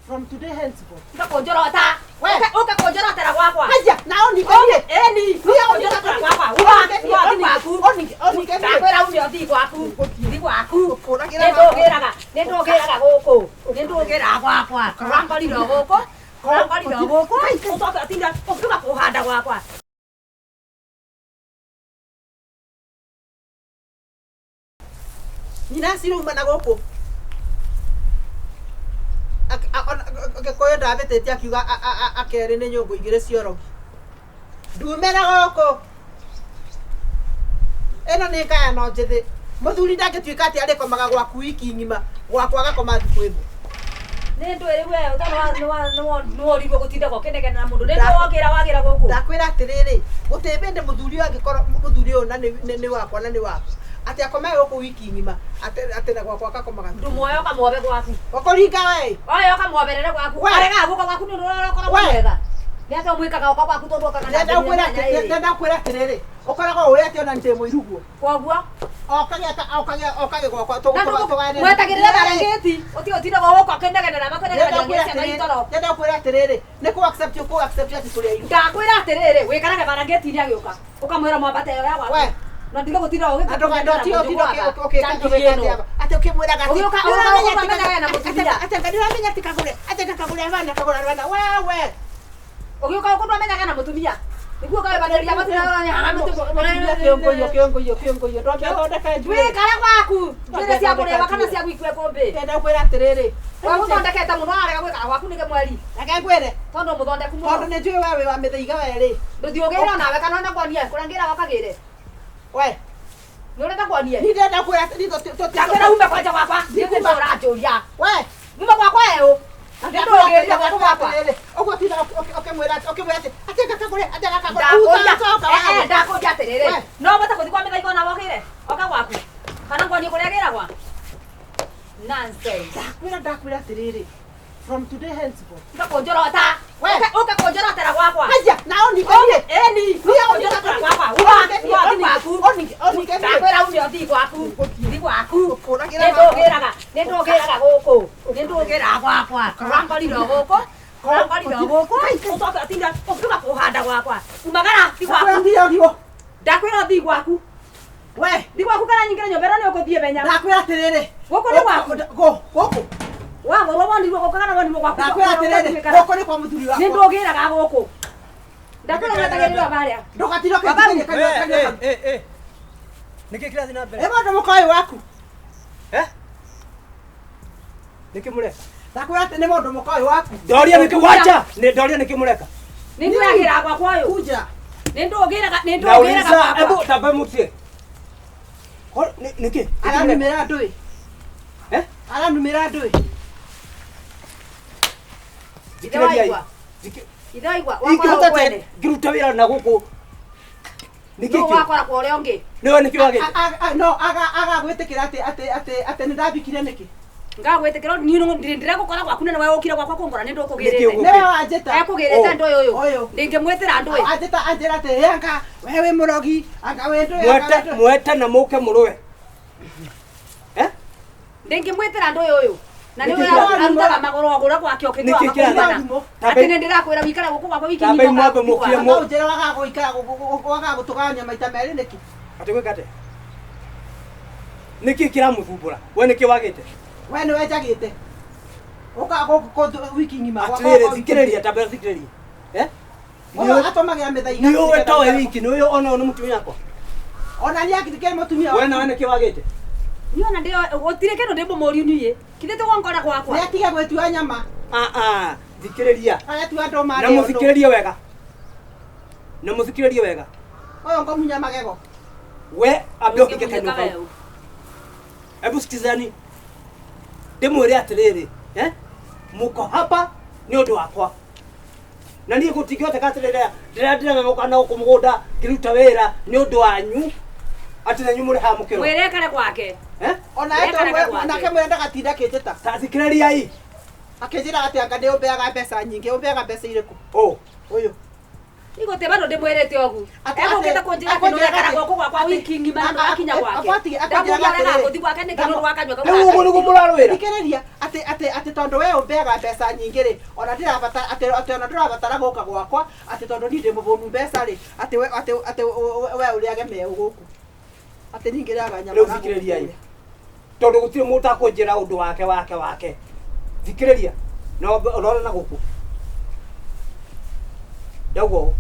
From today henceforth. Tiga kũnjorota. We. Ũke kũnjorotera gwakwa. Haya, na oniganie. Ĩni, ũke kũnjorotera gwakwa. Uma, uma ũthi gwaku. Oniganie. Ndakwĩra ume ũthiĩ gwaku. Thiĩ gwaku. Kũragĩra Nĩndũgĩraga, nĩndũgĩraga gũkũ. Nĩndũgĩraga gwakwa. Ũrankorire o gũkũ. Ũrankorire o gũkũ. Ũcoke ũtinde ũkiuga kũhanda gwakwa. Nyina cirauma na gũkũ. Gĩkũyũ ndabĩtĩtie akiuga akerĩ nĩ nyũngũ igĩrĩ cia ũrogi. Ndume na gũkũ. Ĩno nĩ ngayano njĩthĩ. Mũthuri ndangĩtuĩka atĩ arĩkomaga gwaku wiki ng'ima, gwakwa agakoma thikũ ĩmwe. Nĩ ndũĩ rĩu we nĩworirwo gũtindaga ũkĩnegenera mũndũ. Nĩ ndũĩ wokĩra wagĩra gũkũ. Ndakwĩra atĩrĩrĩ, gũtirĩ bĩndĩ mũthuri ũyũ angĩkorwo mũthuri ũyũ na nĩ wakwa na nĩ waku. Atĩ akome gũkũ wiki ng'ima, atĩ na gwakwa agakomaga thikũ. Ndũmuoya ũkamwobe gwaku. Ũkũringa we. Oya ũkamwoberere gwaku. We. Aregaga gũka gwaku nĩ ũndũ ũrĩa ũkoragwo We. mwega. Nĩ atĩa ũmwĩkaga ũka gwaku tondũ okaga na Ndenda kwĩra atĩrĩrĩ, ũkoragwo ũĩ atĩ ona ndĩ mũiruguo. Koguo Okage gwakwa mwetagĩrĩra barangĩti ũtige ũtindaga gũka ũkĩnegenera makũnegenera ciana itoro. Ndenda kwĩra atĩrĩrĩ, nĩ kũ accept kũ accept atĩ tũrĩ airu. Ndakwĩra atĩrĩrĩ, wĩkarage barangĩti-inĩ agĩũka ũkamwĩra mwambate ĩyo ya We. gwaku. Na ndige gũtinda Na ndũgatio ũtinda ũkĩka atĩ ũkĩmwĩraga atĩ Ũgĩũka- "Nĩũramenya ũgĩũka atĩ ũkamenyaga na mũtumia." atĩ anga nĩũramenya atĩ kagũre atĩ kagũre bana kagũra bana wewe. Ũgĩũka gũkũ ndwamenyaga na mũtumia. Nĩguo ũkawebanĩria Mũtumia kĩũngũyũ kĩũngũyũ kĩũngũyũ ndwambe ũthondeke njuĩrĩ. Wĩkare gwaku. Njuĩrĩ cia kũrĩwa kana cia gũikio ikũmbĩ. Ndenda kwĩra atĩrĩrĩ, We mũthondekete mũno arega gwĩkara gwaku nĩke mweri. reke ngwĩre Tondũ mũthondeku tondũ mũno. nĩ njũĩ we wĩ wa mĩthaiga we rĩ. Ndũthiĩ ũgĩre onawe kana ona kuonie kũrĩa ngĩraga ũkagĩre. We Nĩ ũrenda kuonie? niĩ ndĩrenda kwĩra atĩ- niĩ Ndakwĩra ume kwanja gwakwa. Ndikuma ũranjũria. We Ume gwakwa eũ. Nĩndũgĩrire gwaku gwakwa. ũguo tinda ũkĩmwĩra ũkĩmwĩra atĩ atĩ ngakagũre atĩ ngakagũre Ndakũria. Ũtacoka Eh, wewe. ndakũria atĩrĩrĩ. We. No ũhote gũthiĩ kwa mĩthaiga ona wokĩre. Oka gwaku. Kana nguonie kũrĩa agĩragwa. Nonsense. Ndakwĩra ndakwĩra atĩrĩrĩ, from today henceforth. Tiga kũnjorota. We. Ũke kũnjorotera gwakwa. Haya, na oniganie. Ĩni, ũke kũnjorotera gwakwa. Uma, uma ũthiĩ gwaku. Oniganie. Ndakwĩra ume ũthiĩ gwaku. Thiĩ gwaku. Kũragĩra Nĩndũgĩraga, nĩndũgĩraga gũkũ. Nĩndũgĩraga gwakwa. Ũrankorire o gũkũ. Ũrankorire o gũkũ. Ũcoke ũtinde ũkiuga kũhanda gwakwa. Umagara, thiĩ gwaku. Ndakwĩra ũthiĩ Ndakwĩra ũthiĩ gwaku. We, Thiĩ gwaku kana nyingĩre nyũmba ĩno nĩ ũgũthiĩ menya. ndakwĩra atĩrĩrĩ. Gũkũ nĩ gwaku. Gũkũ. Wagũrwo wonirwo gũkũ kana wonirwo gwaku. Ndakwĩra atĩrĩrĩ, gũkũ nĩ kwa mũthuri wakwa. Nĩndũgĩraga gũkũ. Ndakwĩra mwetagĩrĩrwo barĩa. Ndũgatinda ũkĩnjĩkĩria kanua kanua. Nĩkĩ kĩrathiĩ na mbere? Ĩ mũndũ mũka ũyũ waku. Eh? Nĩkĩ mũreka? Ndakwĩra atĩ nĩ mũndũ mũka ũyũ waku. Ndoria nĩkĩ wacha? Nĩ ndoria nĩkĩ mũreka? Nĩndũgĩraga gwakwa ũyũ. Kuja. Nĩndũgĩraga, nĩndũgĩraga Nauliza, gwakwa. hebu tamba mutie. Nĩkĩ? Aranumĩra ndũĩ. Eh? Aranumĩra ndũĩ. Ithe waigua. Ithe waigua. Wakora Ingĩhota ũkwene. atĩa ngĩruta wĩra na gũkũ? Nĩkĩ Nũ kĩu? wakora kwa ũrĩa ũngĩ. Nĩwe nĩkĩ wagĩte? No agagwĩtĩkĩra atĩ atĩ atĩ atĩ nĩ ndabikire nĩkĩ? Ngagwĩtĩkĩra niĩ ndĩragũkora gwaku na nĩwe ũkire gwakwa kũngora nĩ Nĩkĩ ndũkũgĩrĩte. ũguo? Nĩwe wanjĩta. Ekũgĩrĩte ndũĩ ũyũ. Ũyũ. Ndingĩmwĩtĩra ndũĩ. Anjĩta anjĩra atĩ "Ĩ, anga we wĩ mũrogi, anga wĩ ndũĩ, anga wĩ Mwete ndũĩ." mwete na mũke mũrũe. Eh? Ndingĩmwĩtĩra ndũĩ ũyũ. Na nĩ Nĩkĩ ũrĩa kĩrathiĩ? arutaga magũrũ agũra gwake Nĩkĩ ũkĩtwara kĩrathiĩ? kũigana. Atĩ nĩ ndĩrakwĩra wĩikare gũkũ gwakwa wiki Tambai nyingĩ mwambe ũgaga mũkire gwaku. mũ- No ũnjĩre wagaga gũikara wagaga gũtũgania maita merĩ nĩkĩ? Atĩ gwĩka atĩa? Nĩkĩ kĩramũthumbũra? We nĩkĩ wagĩte? We nĩwe njagĩte. Ũkaga gũkũ wiki ng'ima. gwakwa Atĩrĩrĩ, ũka wiki thikĩrĩria, tamba thikĩrĩria. Eh? Ũyũ atũmagĩra mĩthaiga. Nĩ ũĩ towe wiki, nĩ ũyũ ona ũyũ nĩ mũtumia wakwa. Ona nĩ akĩrĩ mũtumia We nawe nĩkĩ wagĩte? Niĩ ona ndĩ gũtirĩ kĩndũ ndĩmũmũriu niĩ. Kithĩ tũgongora gwakwa. Nĩ atige gwĩtua nyama. Ah ah, thikĩrĩria. Aretua ndũma Na arĩo ndũ. mũthikĩrĩrie wega. Na mũthikĩrĩrie wega. Ũyũ ngũmunya magego. We ambe ũhinge kanua kau. Hebu sikizani. Ndĩmwĩre atĩrĩrĩ, eh? Mũko hapa nĩ ũndũ wakwa. Na niĩ gũtingĩhoteka atĩrĩrĩ, ndĩrang'ang'ũka na gũkũ mũgũnda ngĩruta wĩra nĩ ũndũ wanyu. Atĩ na inyuĩ mũrĩ haha mũkĩrora. Mwĩre ekare gwake. Eh? Ona Nĩekaraga gwake. nake mwĩre ndagatinda akĩnjĩta. Ta thikĩrĩriai. Akĩnjĩra atĩ anga nĩ ũmbeaga mbeca nyingĩ, ũmbeaga mbeca irĩkũ? Oh. Ũyũ. Nĩgũte bado ndĩmwĩrĩte ũguo. Egũkĩte kũnjĩra atĩ nĩũrekara gũkũ gwakwa wiki ng'ima na ndũrakinya gwake. Ndamũria ũregaga gũthiĩ gwake nĩkĩ nĩ ũndũ wa kanyua kau Rĩu ũguo nĩguo mũrarũĩra. Thikĩrĩria atĩ atĩ atĩ tondũ we ũmbeaga mbeca nyingĩ rĩ, ona ndĩrabatara atĩ atĩ ona ndũrabatara gũka gwakwa atĩ tondũ niĩ ndĩ mũbũnu mbeca rĩ, atĩ we atĩ atĩ we ũrĩage meũ gũkũ. Atĩ niĩ ngĩrĩaga nyama Rĩu na ngũkũ thikĩrĩriai. kũrĩa. Tondũ gũtirĩ mũndũ ũtakũnjĩra ũndũ wake wake wake. Thikĩrĩria. Na ũrore na gũkũ. Ndauga ũũ.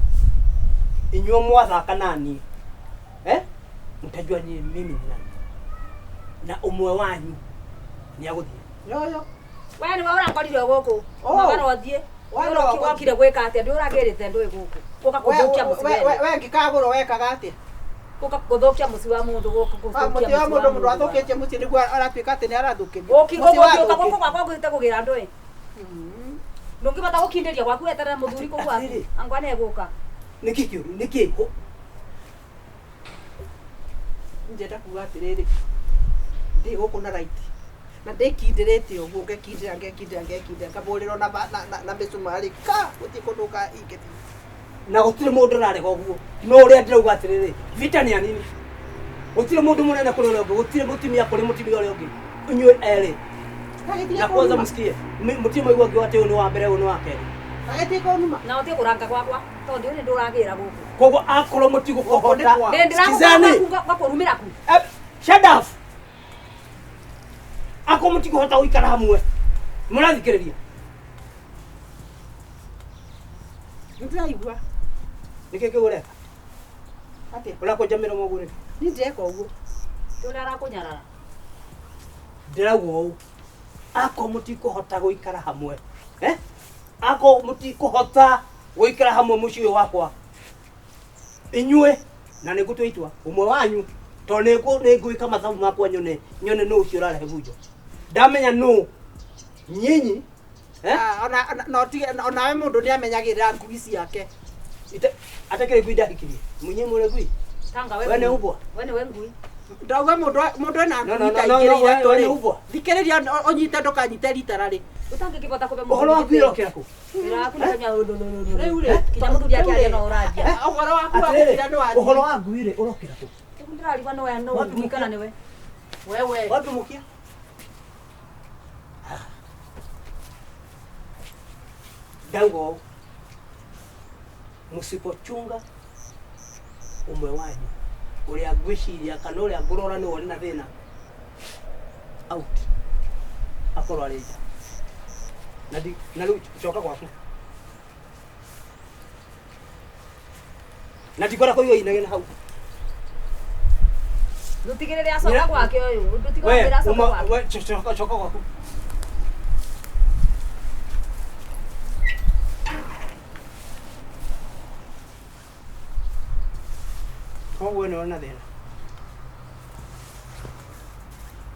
Inyuĩ mwathaka na niĩ. Eh? Mtajua ni mimi ni nani. Na ũmwe wanyu nĩ agũthiĩ. Yoyo. We nĩwe ũrakorire gũkũ. Oh. Magara ũthiĩ. We Ũrokire no wakwa- wokire gwĩka atĩa? Ndũragĩrĩte ndũĩ gũkũ. Gũka We kũthũkia mũciĩ we wene. we ngĩkagũrwo wekaga atĩa? Gũka gũthũkia mũciĩ wa mũndũ gũkũ Ah, gũthũkia Mũciĩ wa mũndũ mũndũ mũndũ. athũkĩtie mũciĩ nĩguo aratuĩka atĩ nĩ arathũkĩrio. Ũki Mũciĩ ũgũthiĩ ũka wathũkĩtio. gũkũ gwakwa ũgĩte kũgĩra ndũĩ. Ndũngĩbata gũkindĩria gwaku weterere mũthuri kũu gwaku. Atĩrĩrĩ. Angwa nĩegũka. Nĩkĩ kĩũru? Nĩkĩ? Njenda kuga atĩrĩrĩ, ndĩ gũkũ na right na ndĩkindĩrĩte ũguo ngekindĩra ngekindĩra ngekindĩra ngabũrĩrwo na na mĩcumarĩ ka gũtirĩ kũndũ ingĩthiĩ. Na gũtirĩ mũndũ ũrarega ũguo. No ũrĩa ndĩrauga atĩrĩrĩ, vita nĩ ya nini. Gũtirĩ mũndũ mũnene kũrĩ ũrĩa ũngĩ, gũtirĩ mũtumia kũrĩ mũtumia ũrĩa ũngĩ. Inyuĩ erĩ. Gagĩtige Na kwanza kũnuma. msikie. Mũtirĩ mwaigua ngiuga atĩ ũyũ nĩ wa mbere ũyũ nĩ wa kerĩ. Gagĩtige kũnuma. Na ũtige kũranga gwakwa tondũ nĩ ndũragĩra gũkũ. Koguo akorwo mũtigũkũhota. Gũkũ nĩ kwa. Sikizani. Ndĩragũkũrumĩra ku. Eh, shut up. Akorwo mũtikũhota gũikara hamwe. Mũrathikĩrĩria. Nĩndĩraigua Nĩkĩ kĩu ũreka? atĩa? Ũrakũnja mĩromo ũguo nĩkĩ? Niĩ ndĩreka ũguo. Ndũrĩa arakũnyarara. Ndĩrauga ũũ. Akorwo mũtikũhota gũikara hamwe. Eh? Akorwo mũtikũhota gũikara hamwe mũciĩ ũyũ wakwa. Inyuĩ na nĩ ngũtua itua ũmwe wanyu tondũ nĩ ngwĩka mathabu makwa nyone nyone nũ ũcio ũrarehe bunjo. Ndamenya nũ nyinyi eh? Ah, ona na ũtige onawe mũndũ nĩamenyagĩrĩra ngui ciake. Atakĩrĩ ngui ndahikirie. Mũnyie mũrĩ ngui. Tanga we. We nĩ ngui. umbwa. We nĩwe ngui. Ndauga mũndũ mũndũ ena No, ngui no, ta no, no, igĩrĩ no, we- ithatũ we rĩ. nĩ umbwa. Thikĩrĩria ũnyite ndũkanyite ritara rĩ. Ũtangĩkĩbota kũbe Ũhoro wa ngui ũrokĩra kũ? Wĩra waku nĩ kanyua Rĩu rĩ, Kinya mũthuri akĩaria no ũranjia. Ũhoro waku wa Atĩrĩrĩ, gũkira nĩ wa ũhoro wa ngui rĩ ũrokĩra kũ? Rĩu ndĩrarigwo nĩwe nũ Wapi ngui kana nĩwe. wewe. Wapi mũkia? Ndauga ũũ, msipochunga ũmwe wanyu ũrĩa ngwĩciria kana ũrĩa ngũrora nĩwe ũrĩ na thĩna out akorwo arĩ nja na na rĩu coka gwaku na ndikwenda kũigua inegene hau. Ndũtigĩrĩre acoka Nyina- gwake ũyũ. We, Ndũtigĩrĩre acoka uma, gwake. we, coka coka gwaku. Koguo nĩ ũrĩ na thĩna.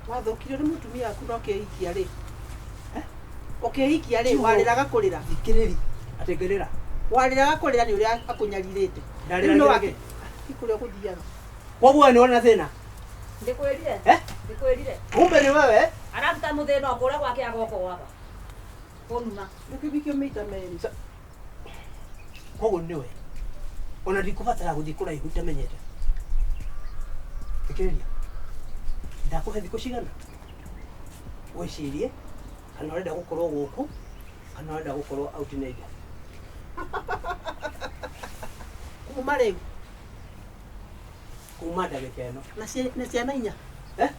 Wathũkirio nĩ mũtumia waku na ũkĩhikia rĩ. Ũkĩhikia rĩ warĩraga kũrĩra. Thikĩrĩri atĩ ngĩrĩra. Warĩraga kũrĩra nĩ ũrĩa akũnyarirĩte. Ndarĩra Rĩu no nĩ wake. kĩ? Ti kũrĩa ũgũthiaga. Koguo nĩ ũrĩ na thĩna. Ndĩkwĩrire. Eh? Ndĩkwĩrire. Kumbe nĩ wewe. Araruta mũthĩna o kũrĩa gwake agoka gwakwa. Kũnuma. Ndũkĩhikio maita merĩ. Koguo nĩwe. Ona ndikũbatara gũthiĩ kũraihu ndamenyete. Thikĩrĩria. Ndakũhe thikũ cigana? Wĩcirie kana ũrenda gũkorwo gũkũ kana ũrenda gũkorwo out na inda. Kuma rĩu Kuma ndagĩka ĩno. na ciana inya. Eh?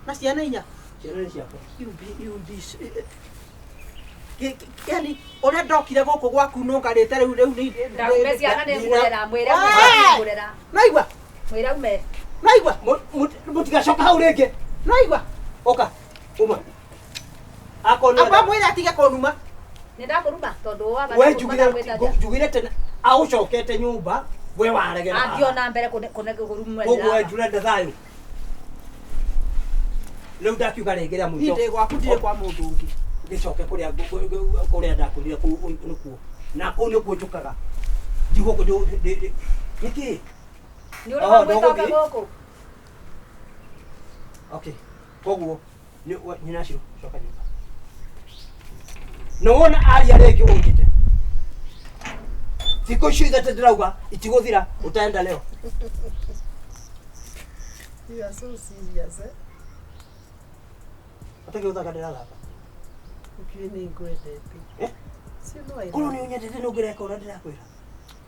Na ciana inya. Ciana nĩ ciakwa. You be yani ũrĩa ndokire gũkũ gwaku nũngarĩte rĩu rĩu nĩ Ndaume ciana nĩ ngũrera. Mwĩre aume ngũrera. Naigua Mwĩre aume. naigua Mũtigacoka hau rĩngĩ. naigua. Ũka. Uma. Akorwo nĩ Amba ũrenda- mwĩre atige kũnuma. Nĩ ndakũruma tondũ waba we njugire tene agũcokete nyũmba we waregera haha. Athiĩ mbere kũrumwo. Koguo we ndũrenda thayũ. Rĩu ndakiuga rĩngĩ rĩa Niĩ mũico ndĩ gwaku ndirĩ kwa mũndũ ũngĩ. gĩcoke kũrĩa kũrĩa ndakũrire kũu nĩkuo na kũu nĩkuo njũkaga ndigũkũ nĩkĩ. Nĩ ũrĩ Oh, wamwĩta oke ndũgũthiĩ? gũkũ. Okay, koguo nyina acio coka nyũmba na wona aria rĩngĩ ũnjĩte. Thikũ icio ithatũ ndĩrauga itigũthira, utaenda leo. You are so serious, eh? Atakĩ gũthaka ndĩrathaka. Ũkiũĩ nĩ ngwendete. Eh? So you know I Korwo love nĩ you. ũnyendete nĩ ũngĩreka ũrĩa ndĩrakwĩra.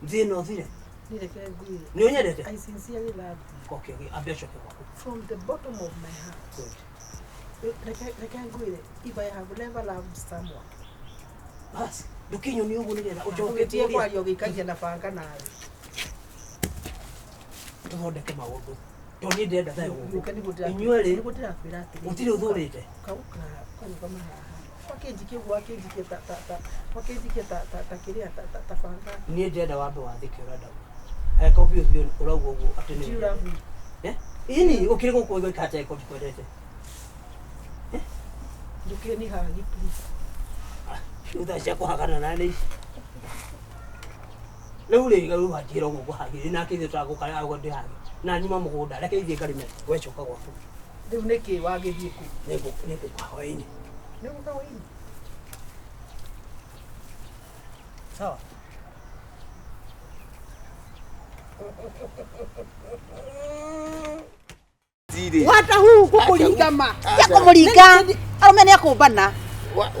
Thĩna ũthire. Niĩ reke ngwĩre. Nĩ ũnyendete? I sincerely love you. Koke ambe ũcoke gwaku. From the bottom of my heart. Good. Reke ngwĩre, if I have never loved someone. Bas, ndũkĩnyonie ũguo nĩgetha ũcoke Ũgĩtige kũrĩa. kwaria ũgĩikagia na banga nawe. Tũthondeke maũndũ. Tondũ niĩ ndĩrenda thayũ gũkũ. Ũke nĩguo ndĩrakwĩra- Inyuerĩ nĩguo ndĩrakwĩra atĩrĩrĩ. gũtirĩ ũthũrĩte. Kauka karũgama haha. Wakĩnjikia ũguo wakĩnjikia ta ta ta wakĩnjikia ta ta ta kĩrĩa ta ta ta banga. Niĩ ndĩrenda wambe wathĩke ũrĩa ndauga. Angĩkorwo biũ biũ ũrauga ũguo atĩ Do nĩ you love me? Eh? Ini ũkĩrĩ gũkũ ũgĩka atĩa angĩkorwo ndikwendete? Ndũkĩnihagi please. Rĩu thaa cia kũhagana na nĩ ici. Rĩu rĩ rĩu wanjĩra ũguo ngũhagĩre nake ithuĩ tũragũka auga ndĩhage. Na nyuma mũgũnda reke ithiĩ ngarĩme we coka gwaku. Rĩu nĩkĩ wagĩthiĩ kũ? Nĩngũka hwaĩ-inĩ. Nĩgũka hwaĩ-inĩ? Sawa? Wata huu gũkũringa ma. Tia kũmũringa arũme nĩ akũmbana.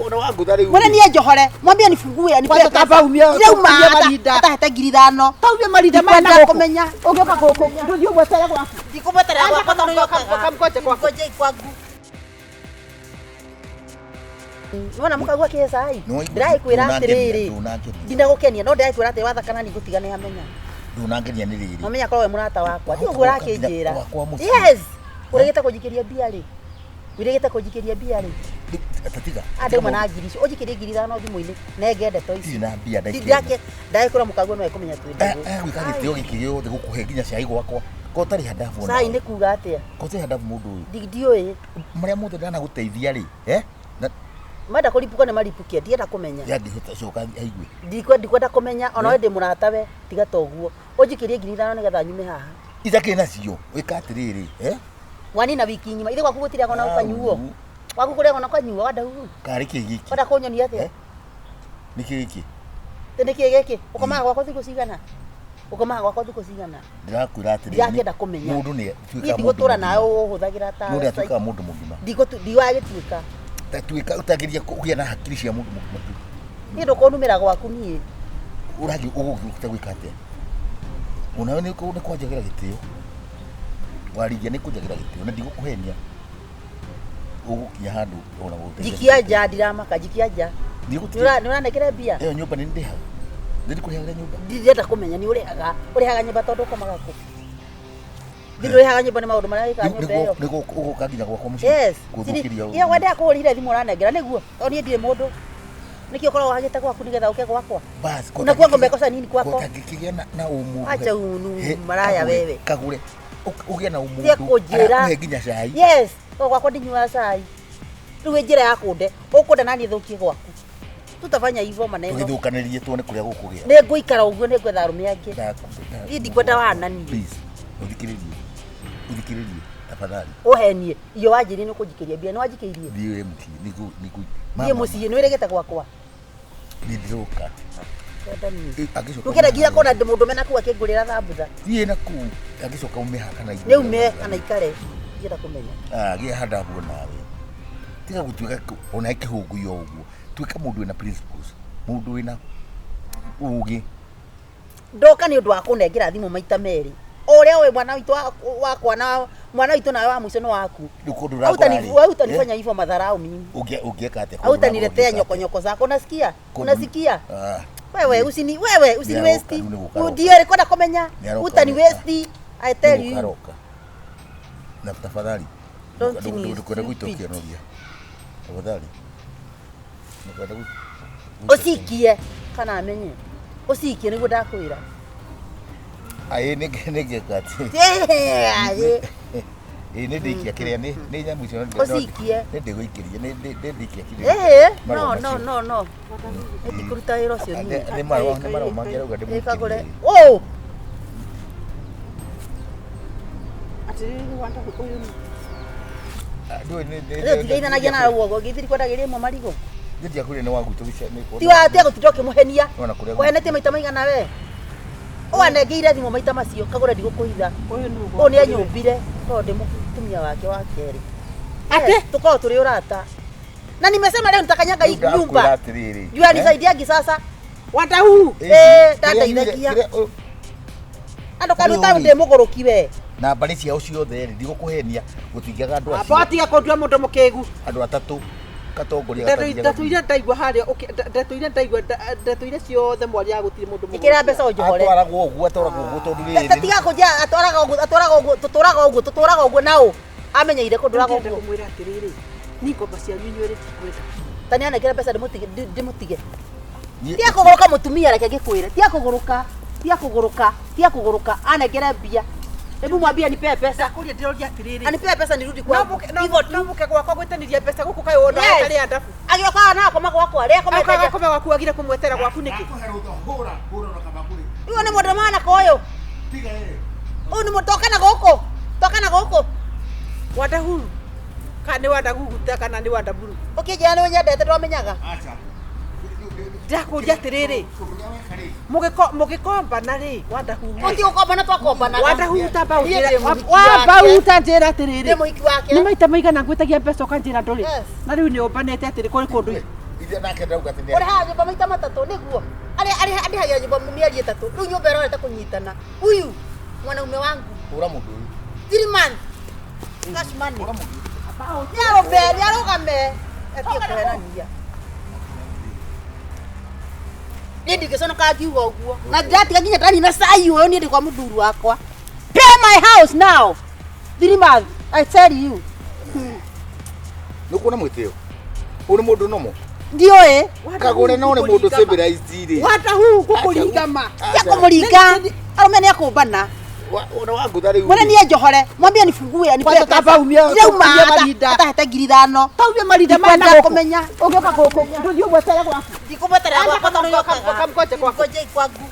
Ona wangũtha rĩu. Mwene niĩ njohore mwambie nifungue anipe Kwanza pesa. taumia- Ndirauma taumia marinda. atahete 5,000. Taumia marinda maya na Ndikwenda gũkũ. kũmenya. Ũngĩũka gũkũ ndũthiĩ ũmwetere gwaku. Ndikũmweterera gwakwa tondũ nĩũkaga. Kamgoje gwaku. Ngoje kwaku. Nĩwona mũkaigua kĩhe cai? Ndĩragĩkwĩra atĩrĩrĩ. Ndinagũkenia no ndĩragĩkwĩra atĩ wathakana ningũtiga nĩ amenya. Ndũnangenia nĩ rĩrĩ. Mamenya korwo we mũrata wakwa. Ti ũguo ũrakĩnjĩra. Gwakwa mũciĩ. Yes. Ũregete kũnjikĩria mbia rĩ? Wĩrĩgĩte kũnjikĩria mbia rĩ? Tatiga. Andauma na ngiri icio. Ũnjikĩrie 5,000 thimũ-inĩ nenge ndeto ici. Ndirĩ na mbia ndaikĩria. Ndake ndagĩkũra mũkaguo no ekũmenya twĩ ndũgũ. Gwĩka gĩtĩo gĩkĩ gĩothe gũkũhe nginya cai gwakwa. Ko ũtarĩ handabu ona. Cai nĩ kuga atĩa? Ko ũtarĩ handabu mũndũ ũyũ. Ndiũĩ. Marĩa mothe ndanagũteithia rĩ. Eh? Na Menda kũripũka nĩ maripũkie ndienda kũmenya. yangĩhota coka aigue. Ndikwenda kũmenya ona we ndĩ mũratawe tiga ta ũguo. Ũnjikĩrie 5,000 nĩgetha nyume haha. Itakĩrĩ nacio. Wĩka atĩrĩrĩ. Eh? Wanina wiki ng'ima. Ithe gwaku gũtirĩ na ũkanyuo. Au. Gwaku kũrĩagwo na ũkanyuo wandaugu. Karĩ kĩ gĩkĩ? Wenda kũnyonia atĩa? Eh? Nĩ kĩ gĩkĩ? Tĩ nĩkĩ gĩkĩ? Ũkomaga gwakwa thikũ cigana? Ũkomaga gwakwa thikũ cigana? Ndĩrakwĩra atĩrĩrĩ. Ndirakĩenda kũmenya. Mũndũ nĩ Niĩ atuĩkaga mũndũ ndigũtũra mũgima. nawe ũhũthagĩra ta Mũndũ atuĩkaga mũndũ mũgima. Ndiwagĩtuĩka. Tatuĩka ũtagĩria kũgĩa na hakiri cia mũndũ mũgima tu. Niĩ ndũkũnumĩra gwaku niĩ. Ũrathiĩ ũgũkĩte gwĩka atĩa? Onawe nĩ kwanjagĩra gĩtĩo. Waringia nĩ kũnjagĩra gĩtĩo na ndigũkũhenia. Ũgũkinya handũ ona gũteithia. Njikia nja ndiramaka njikia nja. Ndigũtiga. Nĩ ũranengere mbia? Ĩyo nyũmba nĩ ndĩhaga. Nĩ ndĩkũrĩhagĩra nyũmba. Ndirenda kũmenya nĩ ũrĩhaga. Ũrĩhaga nyũmba tondũ ũkomaga kũ? Ndũrĩhaga nyũmba nĩ maũndũ marĩa wĩkaga nyũmba ĩyo. Nĩguo ũgũka nginya gwakwa mũciĩ. Yes. Gũthũkĩria. Iyo wendaga kũgũrire thimũ ũranengera nĩguo? Tondũ niĩ ndirĩ mũndũ. Nĩkĩo ũkoragwo wagĩte gwaku nĩgetha ũke gwakwa? Bas, Unakuwa umekosa nini kwako? Kotangĩkĩgĩa na ũmũndũ. Acha unu maraya wewe. Kagũre. Ũgĩe na Tie ũmũndũ. kũnjĩra. Arakũhe nginya cai. Yes. To gwakwa ndinyuaga cai. Rĩu ĩ njĩra ya kũnde. Ũkũnda naniĩ thũkie gwaku. Tutafanya hivyo maneno. Tũgĩthũkanĩrie tuone kũrĩa gũkũgĩa. Nĩ ngũikara ũguo nĩ ngwetha arũme angĩ. Niĩ ndikwenda wana niĩ. Please, ũthikĩrĩrie. Ũthikĩrĩrie tafadhali. Ũhenie. Iyo wanjĩrire nĩ ũkũnjikĩria mbia nĩ wanjikĩirie. Thiĩ we mũciĩ nĩngũ nĩngũ. Thiĩ mũciĩ nĩ wĩrĩgĩte gwakwa. Nĩ ndĩroka. Kwenda niĩ. Angĩcoka. Ndũkĩenda nginya kuona mũndũme na kũu akĩngũrĩra thambutha. Thiĩ na kũu angĩcoka ume haha kana Nĩ ume kana ikare. Ndienda kũmenya. Ah, gĩa handabu nawe. Tiga gũtuĩka ona kĩhũngũyo ũguo. Tuĩka mũndũ wĩna principles. Mũndũ wĩna ũgĩ. Ndoka nĩ ũndũ wa kũnengera thimũ maita merĩ. O ũrĩa ũĩ mwana witũ wakwa na mwana witũ nawe wa mũico nĩ waku. Rĩu kũndũ ũrakora rĩ, Hautanifanya hivyo madharau mimi. Ũngĩeka atĩa? Hautaniletea nyokonyoko zako unasikia? Unasikia? Ah. Wewe usini wewe usini Nĩaroka, waste. rĩu nĩgũkaroka. Ndiye kwenda kũmenya. Nĩaroka, Utani nĩaroka. waste. I tell you. Nĩgũkaroka. Na tafadhali. Don't be Ndũkwenda stupid. gwĩtũkĩonoria. Tafadhali. Ndũkwenda Ũcikie kana amenye. Ũcikie nĩguo ndakwĩra. Aĩ nĩngeka atĩ. Aĩ. Ĩ nĩ ndĩikia kĩrĩa nĩ nyamũ icio Ũcikie. nĩ ndĩgũikĩria nĩ ndĩikia kĩrĩa. Ĩhĩ, no Marũa no macio. no no. Ndikũruta wĩra ũcio niĩ. Nĩ marũa nĩ marũa mangĩ arauga Ĩkagũre. ndĩmũikĩrie. Oh! Atĩrĩrĩ wanda ũyũ nĩ. Ndũĩ nĩ Rĩu ndigeithanagia nawe ũguo, githĩ ndikwendagĩria ĩmwe marigũ. Nĩ ndiakwĩrire nĩ wa gwitũ gĩca- nĩ Ti wa tia gũtinda ũkĩmũhenia. Nĩwona kũrĩa Ũhenetie maita maigana we. Ũanengeire thimũ maita macio kagũra ndigũkũhitha. Ũyũ nũ Ũyũ nĩ anyũmbire tondũ ndĩ mũtumia wake wa kerĩ. Atĩ? Yes, tukorwo tũrĩ ũrata. Na nimesema leo nitakanyaga hii Rĩu ndakwĩra nyumba. atĩrĩrĩ, Juu anisaidiagi sasa. Wadahu. Eh, ndandeithagia. Andũ kanua ta ndĩ mũgũrũki we. Na mbarĩ ciao ciothe rĩ, ndigũkũhenia gũtingĩaga andũ Amba acio atiga kũndua mũndũ mũkĩgu. andũ atatũ katongoria Ndatũire ndaigua harĩa ndatũire ndaigua ndatũire ciothe mwaria gũtirĩ mũndũ mũgũrũki. Ĩkĩra mbeca ũnjohore. atwaragwo ũguo atwaragwo ũguo tondũ rĩrĩ Tatiga kũnjia atwaraga ũguo atwaraga ũguo tũtũraga ũguo tũtũraga ũguo naũ. Amenyeire kũndũraga Ndĩrenda ũguo. kũmwĩra atĩrĩrĩ, niĩ ngomba cianyu inyuerĩ ndikwenda. Ta nĩ anengere mbeca ndĩmũtige ndĩmũtige. Niĩ- Tiga kũgũrũka mũtumia reke ngĩkwĩre. Tiga kũgũrũka. Tiga kũgũrũka. Tiga kũgũrũka. Anengere mbia. Hebu mwambie anipee pesa. Ndakũria ndĩroria atĩrĩrĩ. Anipee pesa nirudi No kwangu. mũke no Hivyo tu. no mũke gwakwa gwĩtanĩria mbeca gũkũ kaĩ wona Yes. atarĩ andabu. Agĩũkaga na akoma gwakwa. Rĩa Akaga akomete. koma gwaku agire kũmwetera gwaku nĩkĩ? Ũyũ nĩ mũndũ mwana koyũ. Ũyũ nĩ mũndũ toka na gũkũ. Toka na gũkũ. Wadahuru. Kana nĩ wadaguguta kana nĩ wadaburu. Ũkĩnjĩra nĩ ũnyendete ndwamenyaga. Ndakũria atĩrĩrĩ, mũgĩkombana rĩ, wadahuhu. Ũti gũkombana twakombanaga. Wadahuta Niĩ ndĩ mũhiki wamba wake. uta njĩra atĩrĩrĩ. Ndĩ mũhiki wake. Nĩ maita maigana ngwĩtagia mbeca ũkanjĩra ndũrĩ. Yes. Na rĩu nĩ ũmbanĩte atĩrĩ kũrĩ kũndũ. Ithe nake ndauga atĩ nĩ Ũrĩhaga nyũmba maita matatũ nĩguo. Arĩa arĩa andĩhagia nyũmba mĩeri ĩtatũ. Rĩu nyũmba ĩrorete kũnyitana. Huyu mwanaume wangu. hũra mũndũ ũyũ 3 months. Cash money. hũra mũndũ ũyũ Nĩarũme, nĩarũgame. Atige kũhenania. Niĩ ndingĩconoka ngiuga ũguo. Na ndĩratiga nginya ndanina cai ũyũ niĩ ndĩ kwa mũthuri wakwa. Pay my house now. 3 months. I tell you. nĩ ũkuona mwĩtĩo ũyũ nĩ mũndũ nomo Ndiũĩ. kagũre no nĩ mũndũ civilized rĩ Wadahu gũkũringama. Tia kũmũringa. Arũme nĩakũmbana. Ona wangũtha rĩu Mwene niĩ njohore. Mwambie nifungue anipee Kwanza pesa. tamba Ndirauma umie marinda. atahete 5,000. Taumie marinda maya na Ndikwenda gũkũ. kũmenya. Ũngĩũka gũkũ ndũthiĩ ũmwetere gwaku. Ndikũmweterera gwakwa tondũ nĩokaga. Kamgonje gwaku. Ngoje kwangu.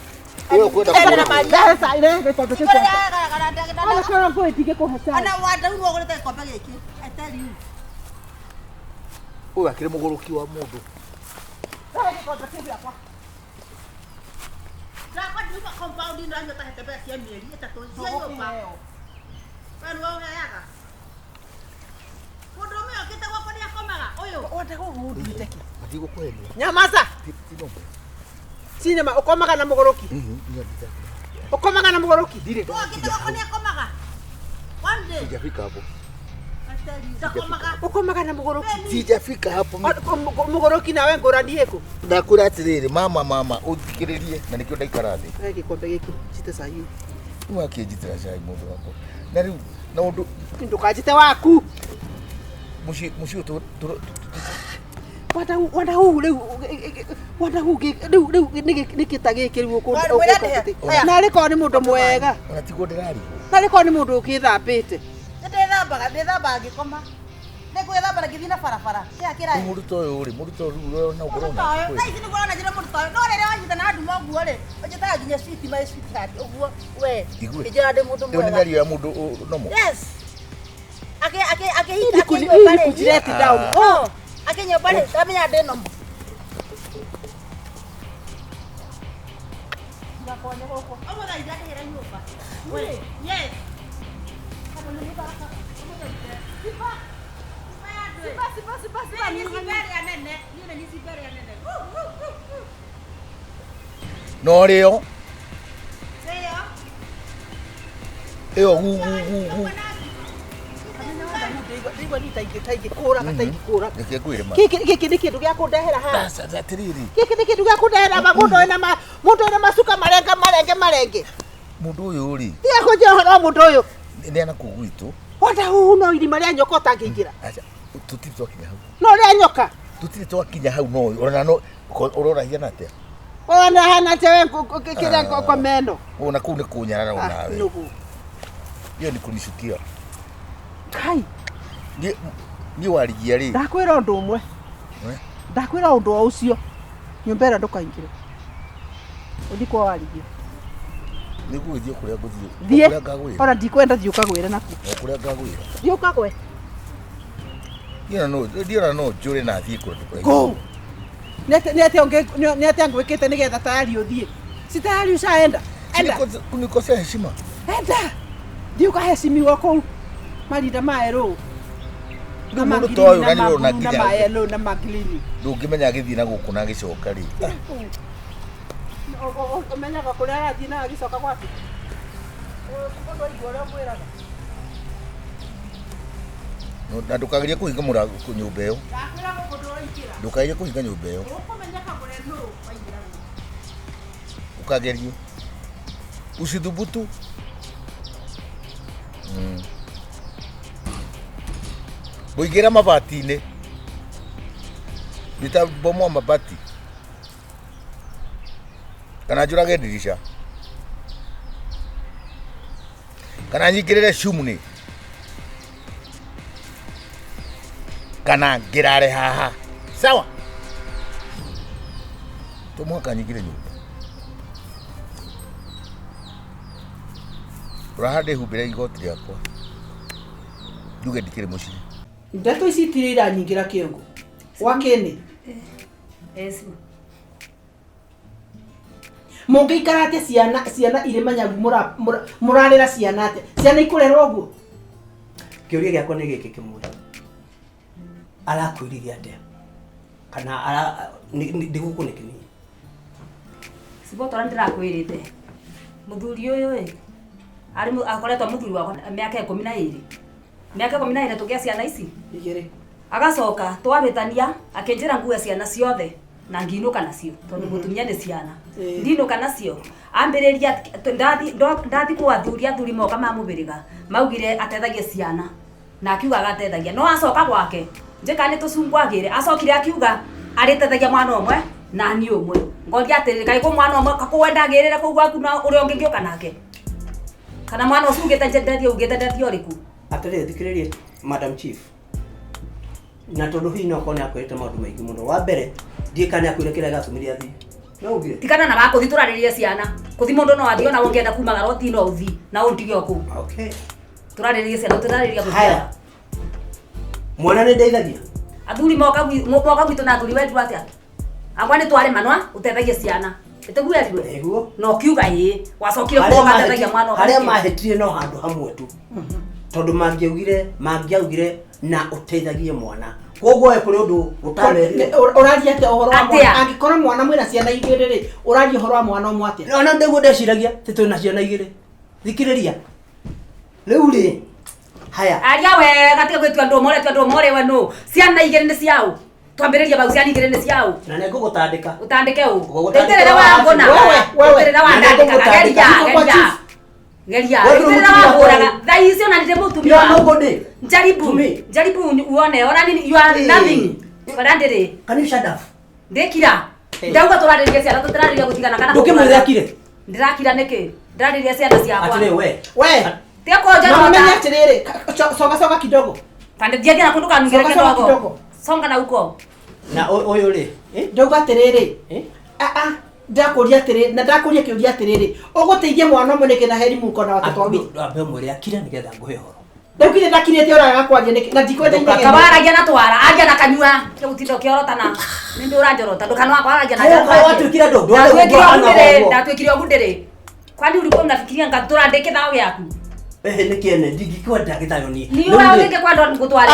Ũyũ ũkwenda Ndĩrenda kũgũra. maria. Rehe cai, rehe gĩkombe kĩu gĩakwa. Ona korwo ngũĩ ndingĩkũhe cai. Ona wandau nĩ wagũrĩte gĩkombe gĩkĩ. I tell you. Ũyũ akĩrĩ mũgũrũki wa mũndũ Rehe gĩkombe kĩu gĩakwa. Ndakwa ndiuma compound ndanyua tahete mbeca cia mĩeri ĩtatũ cia nyũmba. We nĩwe ũheaga. Mũndũrũme okĩte gwakwa nĩakomaga ũyũ. Wadahu ũnduĩte kĩ? matigũkũhenia Nyamaza. Ti nomo. Cinema ũkomaga na mũgũrũki. Ũkomaga na mũgũrũki. Ndirĩ Ũyũ okĩte gwakwa nĩakomaga. One day. sijafika hapo I tell you. Ndakomaga. Ũkomaga na mũgũrũki. sijafika hapo Mũgũrũki nawe ngũrani ĩkũ? ndakwĩra atĩrĩrĩ mama mama ũthikĩrĩrie na nĩkĩo ndaikara thĩ Rehe gĩkombe gĩkĩ njite cai ũyũ. rĩu akĩnjitĩra cai mũndũ wakwa na rĩu na ũndũ Ndũkanjite waku. mũciĩ mũciĩ ũyũ Wadahu wadahu rĩu wadahu rĩu rĩu nĩkĩ ta gĩkĩ rĩu Mwĩre ndĩhe. ũkũndũ narĩ korwo nĩ mũndũ mwega ona tiguo ndĩrarigwo narĩ korwo nĩ mũndũ ũkĩthambĩte. Nĩndĩthambaga, ndĩthambaga ngĩkoma. Nĩngwĩthamba na ngĩthiĩ na barabara. Kĩrĩa rĩu kĩraĩ. mũndũ ta ũyũ rĩ mũndũ ta ũyũ rĩu ũrona Mũndũ ũngĩrona ta ũyũ, thaa ici nĩguo ũrona njĩra mũndũ ta ũyũ. No rĩrĩa wanyita na nduma ũguo rĩ, ũnjĩtaga nginya sweet my sweetheart ũguo we. Igue. Ngĩnjĩra ndĩ mũndũ ĩyo nĩ mwega. mĩario ya mũndũ nomo Yes. Akĩ akĩ akĩhinga Ili akĩnyũmba rĩ. kujireti down. Oh, akĩnyũmba rĩ, ndamenya ndĩ nomo. Ũmũthĩ ndĩrahĩra nyũmba. We, yes. No rĩo ĩyo gu gu gu gu Ndaigua ni taingĩkũraga taingĩkũraga. reke ngwĩre ma Gĩkĩ gĩkĩ nĩ kĩndũ gĩa kũndehera haha. Aca, atĩrĩrĩ Gĩkĩ nĩ kĩndũ gĩa kũndehera ma mũndũ wĩna ma mũndũ wĩna macuka marenge marenge marenge. mũndũ ũyũ rĩ Tiga kũnjĩra ũhoro wa mũndũ ũyũ. nĩ ana kũu gwitũ Wadahu no irima rĩa nyoka ũtangĩingĩra. aca tũtirĩ twakinya hau No rĩa nyoka. tũtirĩ twakinya hau no ona no ũrona hiana atĩa Ona hana atĩa we kĩrĩa ngoma ĩno. ona kũu nĩ kũnyarara onawe Nũgũ. hiyo ni kunishukia Kai, niĩ niĩ warigia rĩ ndakwĩra ũndũ ũmwe. Eh? Ndakwĩra ũndũ o ũcio. Nyũmba ĩrĩa ndũkaingĩre. Ũthiĩ kwa warigia. nĩ ngũgĩthiĩ kũrĩa ngũthiĩ o Thiĩ. kũrĩa ngagwĩra Ona ndikwenda thiĩ ũkagwĩre nakuo. o kũrĩa ngagwĩra Thiĩ ũkagwe. Niĩ ona no njũre na thiĩ kũndũ kũraihu Go. Nĩ atĩa ngwĩkĩte nĩgetha tayari ũthiĩ? Si tayari ushaenda. Enda. Kunikosea heshima. Enda. Thiĩ ũkahecimiwa kũu marinda ma erũ. Rĩu mũndũ ta ũyũ na nĩ ũrona na nginya ma yellow na ma green. ndũngĩmenya agĩthiĩ na gũkũ na agĩcoka rĩ. Ũmenyaga kũrĩa arathiĩ na agĩcoka gwaku. Ũndũ aigua ũrĩa ũmwĩraga. Na ndũkagerie kũhinga mũrango nyũmba ĩyo. Ndakwĩra gũkũ ndũraingĩra. Ndũkagerie kũhinga nyũmba ĩyo. Ũkũmenyeka kũrĩa nũ waingĩra gũkũ. Ukagerie. Usithubutu. Ngũingĩra mabati-inĩ. Nitabomoa mabati. Kana njũrage ndirisha. Kana nyingĩrĩre chimney. Kana ngĩrare haha. Sawa? To mũhaka nyingĩre nyũmba. Ũraha ndĩhumbĩre igoti rĩakwa. Njuge ndikĩrĩ mũciĩ. Ndeto ici itirĩ iranyingĩra kĩongo. Wakĩnĩ. Mũngĩikara atĩa ciana ciana irĩ manyagu mũrarĩra ciana atĩa? Ciana ikũrerwo ũguo? Kĩũria gĩakwa nĩ gĩkĩ kĩmwe. Arakwĩrire atĩa? Kana ara ndigũkũ nĩkĩ niĩ? Cibotora ndĩrakwĩrĩte. Mũthuri ũyũ ĩ arĩ akoretwo mũthuri wakwa mĩaka 12. Mĩaka 12 tũgĩa ciana ici. Igĩrĩ. Agacoka twahĩtania akĩnjĩra ngue ciana ciothe na nginũka nacio tondũ mũtumia nĩ ciana. Ndinũka nacio ambĩrĩria ndathi kwa athuri athuri moka mamũbĩrĩga maugire atethagie ciana na akiuga agatethagia no acoka gwake njĩka nĩ tũcungwagĩre acokire akiuga arĩtethagia mwana ũmwe na niĩ ũmwe ngoria atĩrĩrĩ kaĩ kũ mwana ũmwe kakũwendagĩrĩre kũu gwaku na ũrĩa ũngĩ ngĩũka nake kana mwana ũcio ugĩte ndetie ugĩte ndetie ũrĩkũ. Atĩrĩrĩ thikĩrĩrie Madam Chief. Na tondũ hihi no korwo nĩ akwĩrĩte maũndũ maingĩ mũno. Wa mbere ndiĩ kana nĩ akwĩrire kĩrĩa gĩatũmire athiĩ. No ugire. Tigana na wakũthi tũrarĩrie ciana. Kũthi mũndũ no athiĩ ona ũngĩenda kumagara ũthiĩ no ũthiĩ na ũndige o kũu. Okay. Tũrarĩrie ciana tũrarĩria gũthiĩ. Haya. Mwana nĩ ndeithagia. Athuri moka gwitũ na athuri wendu atĩa? Akwa nĩ twaremanwa ũtethagie ciana. Ĩtĩguo Nĩguo. Na ũkiuga ĩĩ wacokire kuo ũgatethagia mwana ũmwe. Harĩa mahĩtire no handũ hamwe tu. Tondũ mangĩaugire na ũteithagie mwana. Koguo we kũrĩ ũndũ ũtamerire. Ũraria atĩa ũhoro wa mwana? Angĩkorwo mwana mwĩna ciana igĩrĩ rĩ, ũraria ũhoro wa mwana ũmwe atĩa? Ona nĩguo ndeciragia atĩ twĩna ciana igĩrĩ. Thikĩrĩria. Rĩu rĩ, haya. Aria wega tiga gwĩtua andũ ũmwe ũretua andũ ũmwe ũrĩ we nũ. Ciana igĩrĩ nĩ ciaũ. Twambĩrĩria bau ciana igĩrĩ nĩ ciaũ. Na nĩ ngũgũtandĩka. Ũtandĩke ũ. Ngũgũtandĩka Rĩitĩrĩra wa ngũna. Wewe. Rĩitĩrĩra wa Na nĩ ndandĩkaga. ngũgũtandĩka. Geria, geria. Geria. Wewe nĩ Rĩitĩrĩra mũtumia wa hũraga. wakwa. Thaa ici ona nĩ mũtumia. You are nobody. Jaribu. To me. Jaribu uone. Ona nini you are Hey. nothing. Bara ndĩrĩ. Can you shut up? Ndĩkira. Hey. Ndauga tũrarĩria ciana tũtirarĩria gũtigana kana. Ndũkĩmwĩre akire. Ndĩrakira nĩkĩ? Ndĩrarĩria ciana ciakwa. Atĩrĩ we. We. Tiga kũnjorota. Na ũmenye atĩrĩrĩ, coga coga kidogo. Tandĩ thiĩ na kũndũ kanungĩre Coga coga kĩndogo. kidogo. Songa na huko. Na ũyũ rĩ. Ndauga atĩrĩrĩ. Ndakũria atĩrĩrĩ, na ndakũria kĩũria atĩrĩrĩ. Ũgũteithia mwana ũmwe nĩkĩ na heri mũko na watoto wawili? Ambe ũmwĩre akire nĩgetha ngũhe ũhoro. Ndaugire ndakirĩte ũraga kwaria nĩkĩ na ndikwenda inegene. Kawaragia na twara, aria na kanyua. Tiga gũtinda ũkĩorotana. Nĩ ndĩ ũranjorota, ndũkanwa kwaragia na Haya, watuĩkire andũ, Ndatuĩkire ũguo ndĩrĩ, ndatuĩkire ũguo ndĩrĩ. Kwani ulikuwa unafikiria ngatũra ndĩ kĩthao gĩaku? Ehe nĩ kĩene, ndingĩkwenda gĩthayo niĩ. Ni wewe ũngĩkwenda ngũtware.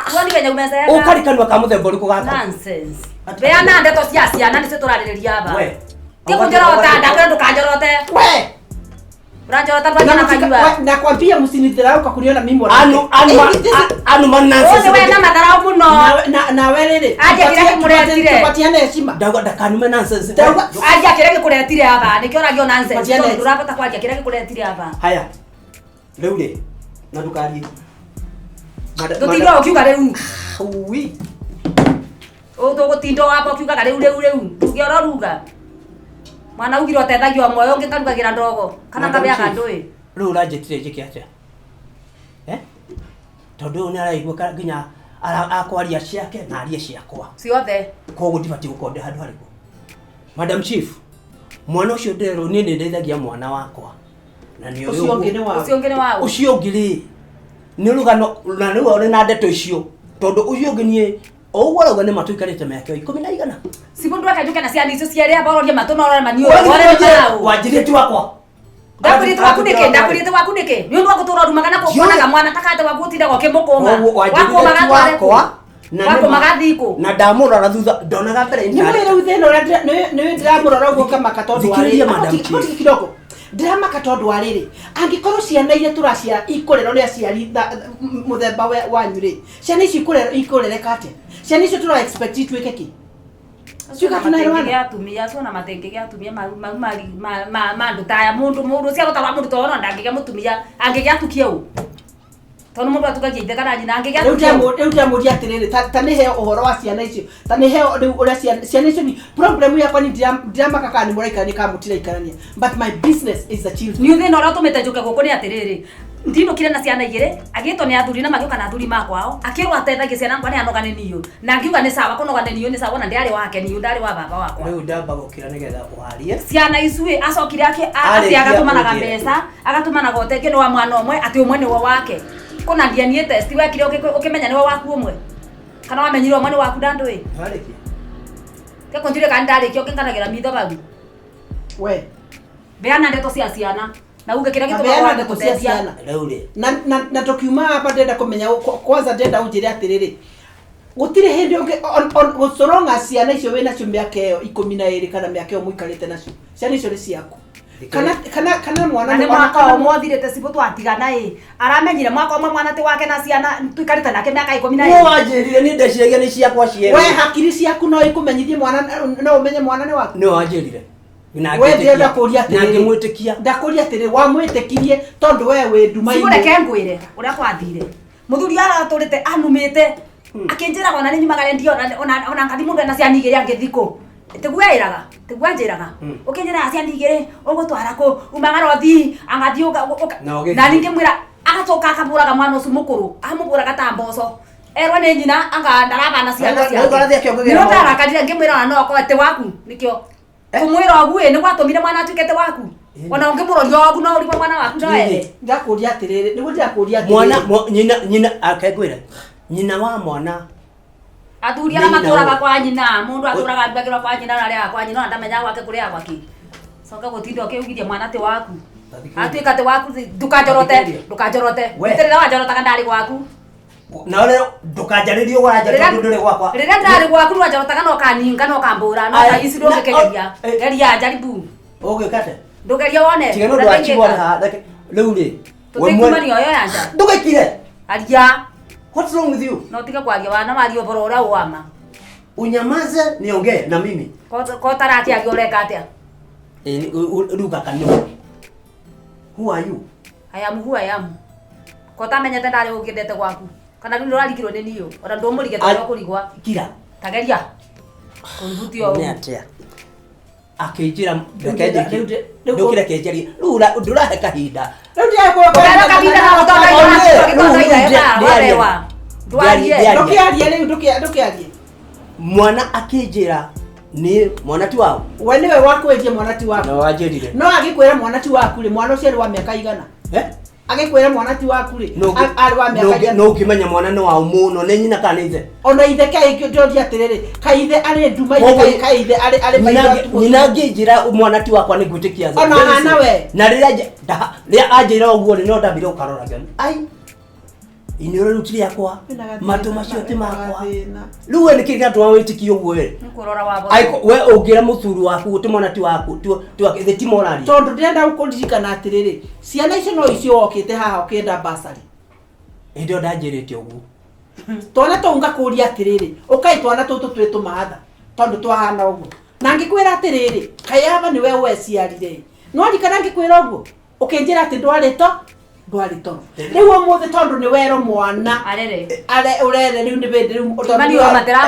Tuoni venye umezeeka. Ũkari kanua ka mũthemba ũrĩkũ gaka? Nonsense. Beana ndeto cia ciana nĩcio tũrarĩrĩria aba. We. Ti kũnjorota, ndakwĩra ndũkanjorote. We. Ũranjorota ndwaria na kanyua. Nakwambia msinidharau kwa kuniona mimi mwanamke. Anu anu ma nonsense. Ũyũ wena matharau mũno. Na we rĩrĩ. Aria kĩrĩa gĩkũretire. Tupatiane heshima. Ndauga ndakanume nonsense. Ndauga aria kĩrĩa gĩkũretire aba. Nĩkĩo ũragio nonsense. Tupatiane Tondũ ndũrabata kwaria kĩrĩa gĩkũretire aba. Haya. Rĩu rĩ, na ndũkarie. Ndũtinda ũkiuga rĩu. Ui. Ũtũgũtinda wamba ũkiugaga rĩu rĩu rĩu. Tuge ũroruga. Mwana ugire ũtethagia ũmwe ũyũ ũngĩ ngarugagĩra ndogo kana ngabeaga ndũĩ. Rĩu ũranjĩtire njĩke atĩa? Tondũ ũyũ nĩ araigua nginya akwaria ciake na arie ciakwa. Ciothe. Koguo ndibatiĩ gũkorwo ndĩ handũ harĩkũ. Madam Chief, mwana ũcio ndĩrerwo niĩ nĩ ndeithagia mwana wakwa. Na nĩ Ũcio ũngĩ nĩ waũ. Ũcio ũngĩ nĩ waũ. Ũcio ũngĩ rĩ, nĩ rũgano na rĩu ũrĩ na ndeto icio. Tondũ ũcio ũngĩ niĩ o ũguo arauga nĩ matũikarĩte mĩaka 10 na igana. Si mũndũ ake njuke na ciana icio cierĩ aba ũrorie matũ na ũrore maniũrũ. Ũrore matharau. Wanjĩrĩtie ti wakwa. Ndakwĩrĩte waku nĩkĩ? Ndakwĩrĩte waku nĩkĩ? Nĩ ũndũ wa gũtũra ũrumaga na kũonaga mwana takate waku ũtindaga ũkĩmũkũma. Koguo wanjĩrire Wakũmaga ti atware kũ? wakwa na nĩ ma- Wakũmaga thiĩ kũ? Na ndamũrora thutha ndonaga mbere Nĩ ũĩ rĩu thĩna ũrĩa nĩ ndĩramũrora ũguo ngamaka tondũ wa Thikĩrĩria, rĩrĩ. Madam Ati- Chief. ati kidogo ndĩramaka tondũ wa rĩrĩ angĩkorwo ciana iria tũraciara ikũrerwo nĩ aciari mũthemba wanyu rĩ, ciana icio ikũrereka atĩa? Ciana icio tũra expect ituĩke kĩ? Ciuga tunaelewana? Atumia acio ona matengĩgĩa atumia mau mau mari ma ma andũ taya mũndũ mũndũ cia gũtarwa mũndũ tondũ ona ndangĩgĩa mũtumia angĩgĩa atukie ũ tondũ mũndũ atukagia ithe kana nyina angĩgĩa Rĩu atukie ũ. rĩu ndĩramũria atĩrĩrĩ, ta nĩ heo ũhoro wa ciana icio, ta nĩ heo rĩu ũrĩa ciana icio ni problem yakwa ni ndiramaka kana nĩ mũraikarania kana mũtiraikarania, but my business is the children. Nĩ thĩna ũrĩa ũtũmĩte njũke gũkũ nĩ atĩrĩrĩ, ndinũkire na ciana igĩrĩ agĩtwo nĩ athuri na magĩũka na athuri makwao akĩrwo ateithagie ciana ngwa nĩ anoga nĩ niũ na ngiuga nĩ sawa kũnoga nĩ niũ nĩ sawa na ndĩarĩ wake niũ ndarĩ wa baba wakwa. Rĩu ndamba gũkĩra nĩgetha ũharie. Ciana icu ĩ acokire atĩ Arĩkia agatũmanaga ũnjĩre. mbeca agatũmanaga ũteithio nĩ wa mwana ũmwe atĩ ũmwe nĩwe wake kũna DNA test wekire ũkĩmenya nĩwe waku ũmwe kana wamenyire ũmwe nĩ waku na ndũĩ. Warĩkia. Tekũnjire kana ndarĩkia ũkĩnganagĩra mitho bau. We. Beana ndeto cia ciana na uge kĩrĩa gĩtũmaga Beana wage ndeto cia gũteithia. ciana. Rĩu rĩ Na tukiuma hapa ndenda kũmenya kwanza ndenda ũnjĩre atĩrĩrĩ, gũtirĩ hĩndĩ ũngĩ gũcoronga ciana icio wĩ nacio mĩaka ĩyo 12 kana mĩaka ĩyo mũikarĩte nacio, ciana icio nĩ ciaku kana mwana Na nĩ ona mwaka kana ũmwe ũthirĩte cibũ twatigana ĩ aramenyire mwaka ũmwe mwana ti wake na ciana tuikarĩte nake mĩaka ikũmi na Nĩwe ĩrĩ. wanjĩrire niĩ ndeciragia nĩ ciakwa cierĩ. We hakiri ciaku no ikũmenyithie mwana, no ũmenye mwana nĩ waku. Nĩwe wanjĩrire na We ngĩtĩkia. ndakũria Na atĩrĩrĩ, ngĩmwĩtĩkia. ndakũria atĩrĩrĩ, wamwĩtĩkirie tondũ we wĩ nduma-inĩ. Cibũ reke ngwĩre ũrĩa kwathire mũthuri aratũrĩte anumĩte akĩnjĩraga ona nĩ nyumaga ndio ona ngathi mũndũ ena ciana igĩrĩ angĩthi kũ tiguo ĩraga tiguo anjĩraga ũkĩnjĩraga ciana igĩrĩ ũgũtwara kũ umagara ũthii angathiĩ Na ũgĩthiĩ. na ningĩ mwĩra agacoka akabũraga mwana ũcio mũkũrũ amũbũraga ta mboco erwo nĩ nyina anga ndarabana ciana Na ũgarathiĩ akĩongagĩrĩra Nĩ maũndũ. ndarakarire ngĩmwĩra ona no akorwo ti waku nĩkĩo kũmwĩra ũguo ĩ nĩ gwatũmire mwana atuĩke ti waku ona ũngĩmũroria ũguo no ũrigwo mwana waku no ere. Ndakũria atĩrĩrĩ, nĩguo ndĩrakũria atĩrĩrĩ. Mwana nyina nyina akengwĩra nyina wa mwana Athuri arĩa Nĩ nyina matũraga ũyũ. kwa nyina mũndũ atũraga arugagĩrwo kwa nyina na arĩaga kwa nyina ona ndamenyaga gwake kũrĩagwa kĩ coka gũtinda ũkĩugithia mwana ti waku atuĩka ti waku ndũkanjorote Thikĩrĩria. ndũkanjorote We. rĩrĩa wanjorotaga ndarĩ gwaku. Na rĩu ndũkanjarĩrie ũranja tondũ ndũrĩ gwakwa. Rĩrĩa ndarĩ gwaku nĩwanjorotaga na ũkaninga na ũkambũra no Aya, thaa ici ndũngĩkĩgeria. na- o- Geria jaribu. Ũgĩka atĩa? Ndũgerie wone Tiga nĩ ũndũ wa Chibu arĩ haha, rĩu rĩ we mwene- Tũtikumania ũyũ ya nja. Ndũgĩkire. Aria. What's wrong with you? No ũtige kwaria wana waria ũhoro ũrĩa ũwama. Unyamaze niongee na mimi. Ko tarakĩaria ũreka atĩa? Rĩu gaka nĩwe. Who are you? I am who I am. Ko tamenyete ndarĩ ũngĩndete gwaku. Kana rĩu nĩũrarigirwo nĩ niũ ona ndũmũrige tondũ ũkũrigwa. Kira. Tageria. Kũnhutia ũũ. Nĩ atĩa? Akĩnjĩra reke Rĩu njĩke. rĩu- Ndũkĩreke njarie. Rĩu ndũrahe kahinda. Rĩu ndĩrakũria Ũrera kahinda na gũtonga Rĩu- indo rĩu gĩtonga warewa. Ndwarie. Ndũkĩarie rĩu, ndũkĩarie. Mwana akĩnjĩra nĩ mwana ti wao. We nĩwe wakwĩrie mwana ti waku. Na wanjĩrire. No agĩkwĩra mwana ti waku rĩ, mwana ũcio arĩ wa mĩaka igana? Eh? Agĩkwĩra mwana ti waku rĩ, arĩ wa mĩaka igana? No ũngĩmenya mwana nĩ wao mũno nĩ nyina kana nĩ ithe. Ona ithe kaĩ ndĩroria atĩrĩrĩ, kaĩ ithe arĩ nduma-inĩ, Koguo- kaĩ ithe arĩ Nyina maitho nyina angĩnjĩra mwana ti wakwa nĩ ngwĩtĩkia. Ona hana we. Na rĩrĩa rĩrĩa anjĩra ũguo rĩ no ndambire gũkarora ngĩona ai iniũrũ rĩu ti rĩakwa matũ macio ti makwa. Rĩu we nĩkĩ gĩatũma wĩtĩkie ũguo we? Nĩ kũrora watho. Aiko we ũngĩra mũthuri waku ti mwana ti waku ti wake ithe ti moraria. Tondũ ndĩrenda gũkũririkana atĩrĩrĩ, ciana icio no icio wokĩte haha ũkĩenda basarĩ. Hĩndĩ ĩyo ndanjĩrĩte ũguo. Twana tũu ngakũria atĩrĩrĩ, ũkai twana tũtũ twĩ tũmatha tondũ twahana ũguo. Na ngĩkwĩra atĩrĩrĩ, kaĩ aba nĩwe weciarire. No ririkana ngĩkwĩra ũguo, ũkĩnjĩra atĩ ndwarĩ to ndwarĩ toro. Rĩu ũmũthĩ tondũ nĩ wero mwana Arere. are ũrere rĩu nĩ bĩndĩ rĩu tondũ Mani nĩ- wa matera.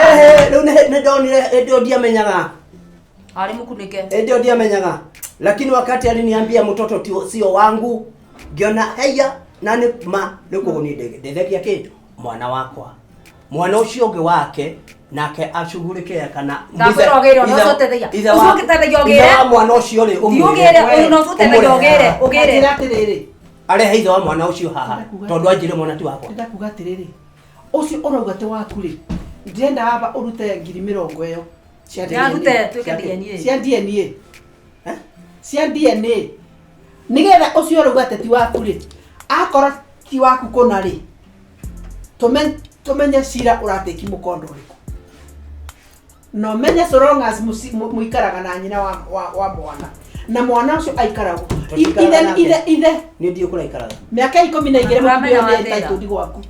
Rĩu nĩ ndonire hĩndĩ ĩyo ndiamenyaga. Arĩ mũkunĩke. Hĩndĩ ĩyo ndiamenyaga. Lakini wakati aliniambia mtoto sio wangu, ngiona heya na nĩ ma rĩu koguo niĩ ndeithagia kĩ mwana wakwa. Mwana ũcio ũngĩ wake nake acugurike kana Ndakwĩra ũgĩre, ona ũcio ũteithagia. Ũcio ũngĩteithagia ũgĩre. ithe wa mwana ũcio rĩ Thiĩ ũgĩre, ũyũ no ũcio ũteithagia ũgĩre, ũgĩre. Njĩra atĩrĩrĩ, arehe ithe wa mwana ũcio haha Ndĩrakuga tondũ anjĩre mwana ti wakwa. Ndĩrenda kuga atĩrĩrĩ, ũcio ũrauga ti waku rĩ, ndĩrenda aba ũrute ngiri mĩrongo ĩyo cia Nĩarute, DNA. tuĩke DNA. Cia DNA. Eh? Cia DNA. Nigetha ũcio ũrauga atĩ ti waku rĩ, akorwo ti waku kũna rĩ, tũmenye cira ũratĩki mũkondo ũrĩkũ. Na ũmenye so long as mũikaraga na nyina wa mwana. Na mwana ũcio aikaragwo. Tũtikaraga Ithe nake. ithe Niĩ ndiũĩ kũrĩa aikaraga. mĩaka 12 Ndũramenya mũtumia wa nĩ thĩna. entitled gwaku.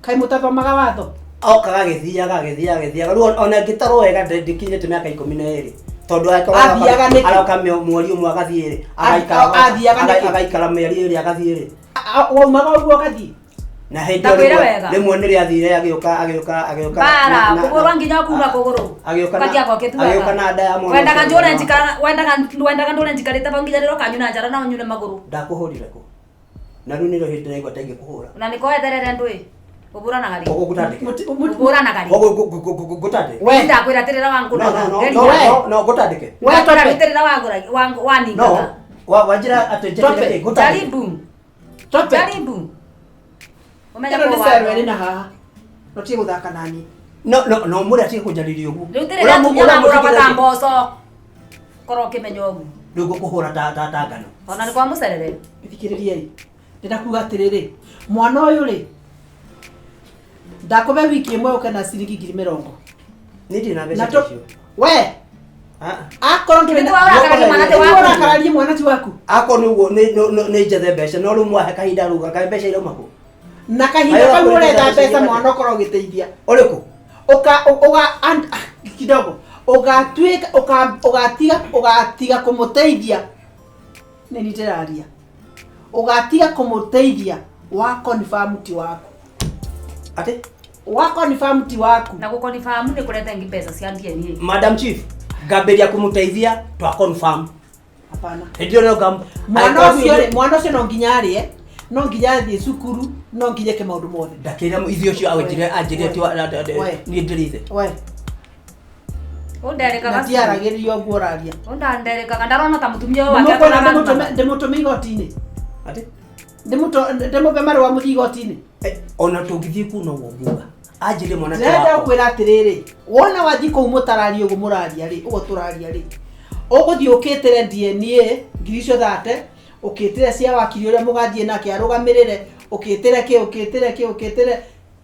Kaĩ mũtathomaga watho? Okaga agĩthiaga agĩthiaga agĩthiaga rĩu ona ngĩtarwo wega ndĩkinyĩte mĩaka 12 tondũ Athiaga nĩkĩ? aroka mweri ũmwe agathiĩ rĩ Athiaga nĩkĩ? agaikara mĩeri ĩrĩ agathiĩ rĩ Waumaga ũguo ũgathiĩ? na hĩndĩ ĩyo Ndakwĩra rĩmwe wega. rĩmwe nĩrĩa athire agĩũka agĩũka agĩũka Bara, kũgũrũ nginya kuma kũgũrũ. agĩũka na Ũkatia gwakĩtuaga. agĩũka na nda ya mwana Wendaga ũcio njũre wa- njikara, wendaga ndũre njikarĩte bau nginya rĩrĩa ũkanyuna njara na ũnyune magũrũ. Ndakũhũrire kũ na rĩu nĩrĩo hĩndĩ ndĩraigua ta ingĩkũhũra. Na nĩko weterere ndũĩ. Ũbũranaga rĩ? Koguo ngũtandĩke. Ũbũranaga rĩ? Koguo ngũtandĩke. We. Ndakwĩra atĩrĩra No, wangũraga. no, no, Geria. no, no, no, ngũtandĩke. We Ndakwĩra Tope. atĩrĩra wangũraga waningaga. No, wanjĩra atĩ njĩkĩre Tope. kĩ? Ngũtandĩke. Jaribu. Tope. Jaribu. Ũmenye Ĩno nĩ kũũ cero watho. ĩrĩ na haha. No tie gũthaka nani. No, no, no, mũrĩ atige kũnjarĩria ũguo. Rĩu tĩrĩra atumia mangũragwo ta mboco. Korwo ũkĩmenya ũguo. Rĩu ngũkũhũra ta ngano. Ona nĩ kwa mũcerere. Thikĩrĩriai. Ndĩrenda kuga atĩrĩrĩ, mwana ũyũ rĩ, ndakũbe wiki ĩmwe ũke na ciringi 20,000. Niĩ ndirĩ na mbeca Na ta icio. we Ah, akorwo ndũrĩ Nĩguo ũrakararia mwana ti Nĩguo waku. ũrakararia mwana ti waku. Akorwo nĩ ũguo nĩ njethe mbeca no rĩu mwahe kahinda rĩu kaĩ mbeca irauma kũ? Na kahinda Ayo, kau akorwo ũretha ndĩrenda mbeca mbeca mwana ũkorwo ũgĩteithia. Ũrĩkũ? Ũka ũga kidogo ũgatuĩka ũgatiga ũgatiga kũmũteithia. Nĩ niĩ ndĩraria. Ũgatiga kũmũteithia wa confirm ti waku. Atĩ? Wa confirm ti waku. Na gũkonfamu nĩ kũrete ngi mbeca cia DNA. Madam Chief, ngambĩrĩria kũmũteithia twa confirm. Hapana. Hĩndĩ ĩyo nĩyo Mwana ũcio rĩ, mwana ũcio no nginya arĩe, no nginya athiĩ cukuru, no nginya eke maũndũ mothe. Ndakĩra ithuĩ ũcio anjĩre anjĩre ti We. niĩ ndĩrĩ ithe. We, Ũnderĩkaga. na tiaragĩrĩria ũguo ũraria. Ũndanderĩkaga ndarona ta mũtumia ũyũ wake Nĩmũkuona atũraga ng'ano. ndĩmũtũme igoti-inĩ. Atĩ? Ndĩmũbe marũa mũthiĩ igoti-inĩ. Ona tũngĩthiĩ kuu noguo nguga. Anjĩre mwana ti Ndĩrenda wakwa. gũkwĩra atĩrĩrĩ, wona wathiĩ kũu mũtararia ũguo mũraria rĩ, ũguo tũraria rĩ, ũgũthiĩ ũkĩtĩre DNA ngiri icio thate, ũkĩtĩre cia wakiri ũrĩa mũgathiĩ nake arũgamĩrĩre, ũkĩtĩre kĩ, ũkĩtĩre kĩ, ũkĩtĩre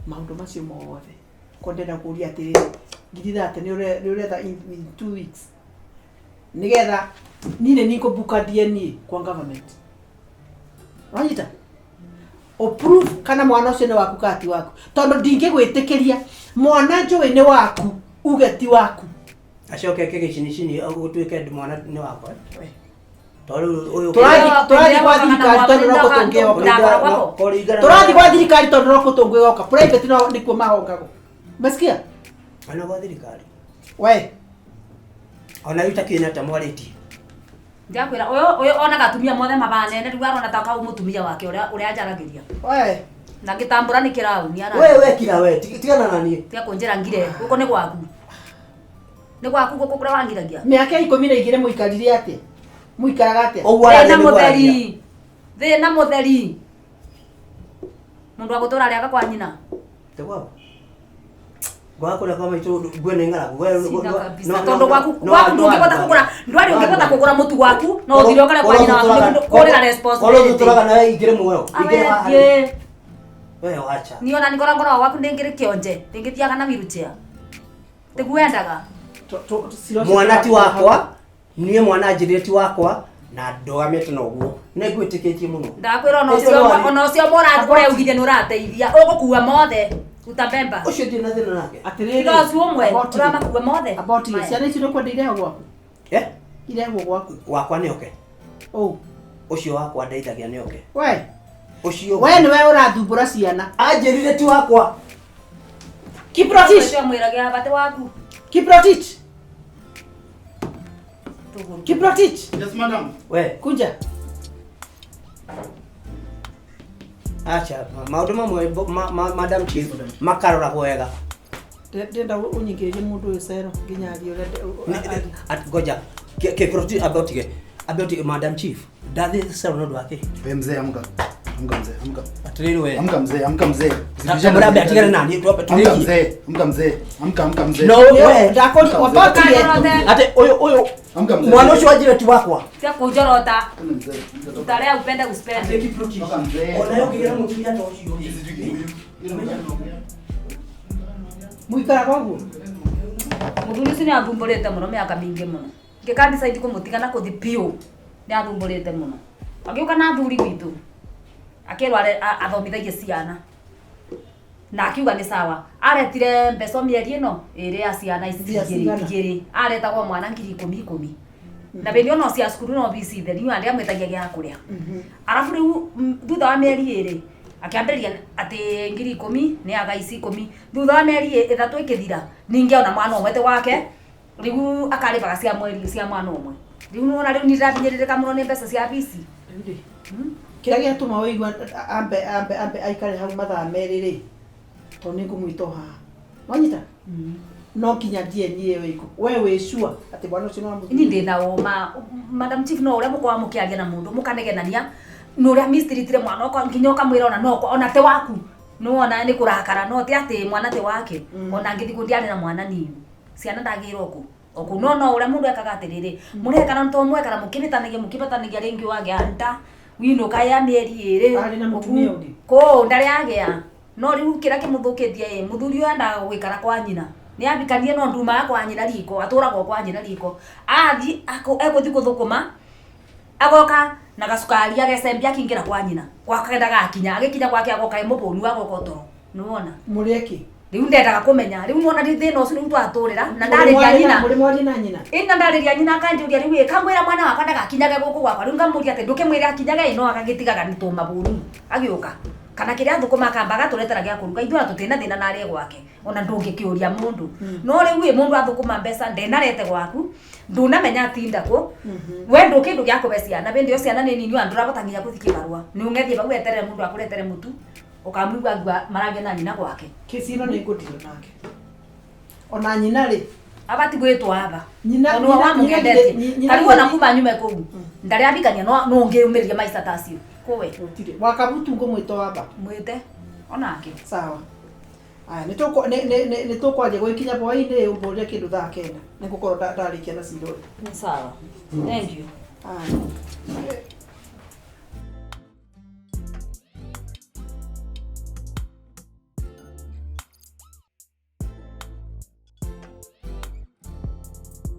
maũndũ macio mothe. Ko ndĩrenda kũria atĩrĩrĩ, ngiri thate nĩ ũretha in 2 weeks. Nĩgetha niĩ nĩ nĩngũbuka DNA kwa government. Wanyita? Ũprove kana mwana ũcio nĩ waku kana ti waku. Tondũ ndingĩgwĩtĩkĩria mwana njũĩ nĩ waku uge ti waku. Acoke eke gĩcinicini gũtuĩke mwana nĩ wakwa. Tondũ ũyũ Tũrathiĩ gwa thirikari tondũ no kũtũngĩoka. Tũrathiĩ gwa thirikari tondũ no kũtũngĩoka. Private no nĩkuo mahongagwo. Umesikia? Ona gwa thirikari. We. Ona rĩu takĩũĩ nĩ atĩa mwarĩtie. Ndakwĩra ũyũ ũyũ onaga atumia mothe mabanene rĩu arona ta kau mũtumia wake ũrĩa ũrĩa anjaragĩria. We. Na ngĩtambũra nĩ kĩrauni ara. We we kira we tigana na niĩ. Tiga kũnjĩra ngire gũkũ nĩ gwaku. Nĩ gwaku gũkũ kũrĩa wangiragia. Mĩaka 12 mũikarire atĩa? Mũikaraga atĩa? Ũguo Thĩna araria nĩguo araria. mũtheri. Thĩna mũtheri. Mũndũ wa gũtũra arĩaga kwa nyina. Te gwao. Gwa kũrĩa kwa maitũ ngwe nĩ ng'aragu. We Sina kabisa. Tondũ gwaku gwaku ndũngĩhota kũgũra ndwari ũngĩhota kũgũra mũtu waku no ũthire ũkare kwa nyina waku kũrĩra responsibility. Korwo nawe ingĩrĩ muoyo. Ingĩrĩ haha. Awethiĩ. We wacha. Niĩ ona nĩngora ngoragwo gwaku ndĩngĩrĩ kĩonje ndĩngĩthiaga na wheelchair. Tiguendaga. Mwana ti wakwa niĩ mwana anjĩrire ti wakwa na ndũgamĩte na ũguo nĩ ngwĩtĩkĩtie mũno. Ndakwĩra ona ũcio ona ũcio ũreugithia nĩ ũrateithia ũgũkua mothe ruta mbemba. Ũcio ndirĩ na thĩna nake. Atĩrĩrĩ. Tiga ũcio ũmwe ũramakua mothe. Aboti ciana icio nĩkwenda irehwo gwaku? Eh? Irehwo gwaku. Wakwa nĩ oke. Ũ. Ũcio wakwa ndeithagia nĩ oke. We. Ũcio. We nĩwe ũrathumbũra ciana. Anjĩrire ti wakwa. Kiprotich. Ũcio mwĩragia bate waku. Kiprotich. Kiprotich. Yes, madam. We. Kuja. Acha maũndũ mamwe madam chief makaroragwo wega. Ndĩrenda ũnyingĩrĩrie mũndũ ũyũ cero nginya arie ũrĩa Ngoja. Kiprotich ambe ũtige madam chief. Ndathi cero nĩ ũndũ wa kĩ? We mzee amka. Amka mzee, amka. Atĩrĩrĩ we. Amka mzee, amka mzee. Mũrambe atigane na niĩ twambe Amka tũrĩkie. mzee, amka mzee. Amka amka mzee. No we. Ndakũria Ndũkanorote. Atĩ ũyũ ũyũ Amka mzee. Mwana ũcio wanjire ti wakwa. Tia kũnjorota. Kuna mzee. Mzee. Utalea upende usipende. Kipruki. Toka mzee. Ona yo kĩgĩra mũtumia ta ũcio. Muikaraga ũguo? Muthuri ũcio nĩ athumbũrĩte mũno mĩaka mĩingĩ mũno. Ngĩka decide kũmũtiga na kũthi biũ. Nĩ athumbũrĩte mũno. Agĩũka na athuri gwitũ. Akĩrwo athomithagie ciana. Na akiuga nĩ sawa. Aretire mbeca mĩeri ĩno ĩrĩ ya ciana ici Mbia igĩrĩ cigana? igĩrĩ. Aretagwo mwana ngiri ikũmi ikũmi. Na bĩndĩ ĩyo no cia cukuru no bici theri niĩ ndiamwĩtagia gĩa kũrĩa. Arabu rĩu thutha wa mĩeri ĩrĩ akĩambĩrĩria atĩ ngiri ikũmi nĩ aga ici ikũmi. Thutha wa mĩeri ĩtatũ ĩkĩthira ningĩ ona mwana ũmwe tĩ wake rĩu akarĩbaga cia mweri cia mwana ũmwe. Rĩu nĩwona rĩu nĩndĩrahinyĩrĩrĩka mũno nĩ mbeca cia bici. Rĩu rĩ, kĩrĩa gĩatũma ũigua ambe ambe ambe aikare hau mathaa merĩ rĩ, tondũ nĩ ngũmwĩta o haha. Wanyita? No nginya DNA ĩyo ĩkwo. We wĩ sure atĩ mwana ũcio nĩ wa mũthuri? Ni ndĩna ũma Madam Chief no ũrĩa mũkoragwo mũkĩaria na mũndũ mũkanegenania nĩ ũrĩa mistreatire mwana ũka nginya ũkamwĩra ona no ona te waku nĩwona nĩ kũrakara no ti atĩ mwana te wake. Ona ngĩthiĩ kũ ndiarĩ na mwana niĩ ciana ndagĩra okũ okũ no no ũrĩa mũndũ ekaga atĩrĩrĩ mũrekana to mwekana mũkĩbĩtanagia mũkĩbĩtanagia rĩngĩ wagĩa nda winũka ya mĩeri ĩrĩ Arĩ na mũtumia ũngĩ? kũ ndarĩ agĩa no rĩu kĩrĩa kĩmũthũkĩtie ĩ mũthuri ũyũ endaga gũikara kwa nyina nĩ ambikanie no ndumaga kwa nyina riko atũragwo kwa nyina riko athi egũthiĩ gũthũkũma agoka na gacukari agecembia akĩingĩra kwa nyina gwake ndagakinya agĩkinya gwake agoka e mũbũnu agoka toro nĩwona Mũrĩ eki? rĩu ndendaga kũmenya rĩu nĩwona rĩu thĩna ũcio rĩu twatũrĩra na ndarĩria nyina Mũrĩ mwarie na nyina? ĩna ndarĩria nyina akanjũria rĩu ĩ kamwĩra mwana wakwa ndagakinyage gũkũ gwakwa rĩu ngamũria atĩ ndũkĩmwĩre akinyage ĩ no agagĩtigaga nĩ tũmabũnu agĩũka kana kĩrĩa thũkũma akamba agatũretera gĩa kũruga ithuĩ ona tũtirĩ na thĩna na arĩe gwake ona ndũngĩkĩũria mũndũ no rĩu ĩ mũndũ athũkũma mbeca ndenarete gwaku ndũnamenya atinda kũ we ndũ kĩndũ gĩa kũbe ciana bĩndĩ ĩyo ciana nĩ nini ona ndũrabota nginya gũthiĩ kĩbarũa nĩ ũng'ethie bau weterere mũndũ akũretere mũtu ũkamũigua ngua maragia na nyina gwake. Kesi ĩno nĩ ngũndirwo nake. Ona nyina rĩ, abati gwĩtwo aba Nyina- Tondũ wa nyina- mũgendetie nyina- ta rĩu ona kuma nyume kũu ndarĩ ambikania no no ũngĩũmĩrĩria maica ta acio kũwe gũtirĩ. Wakabutu ngũmwĩta wamba. mwĩte onake. Sawa. Aya, nĩ tũkũ nĩ nĩ nĩ nĩ tũkwaria gwĩkinya hwaĩ-inĩ ũmbũrĩre kĩndũ thaa kenda. Nĩ ngũkorwo ndarĩkia na cira ũyũ. Sawa, thank you. Aya.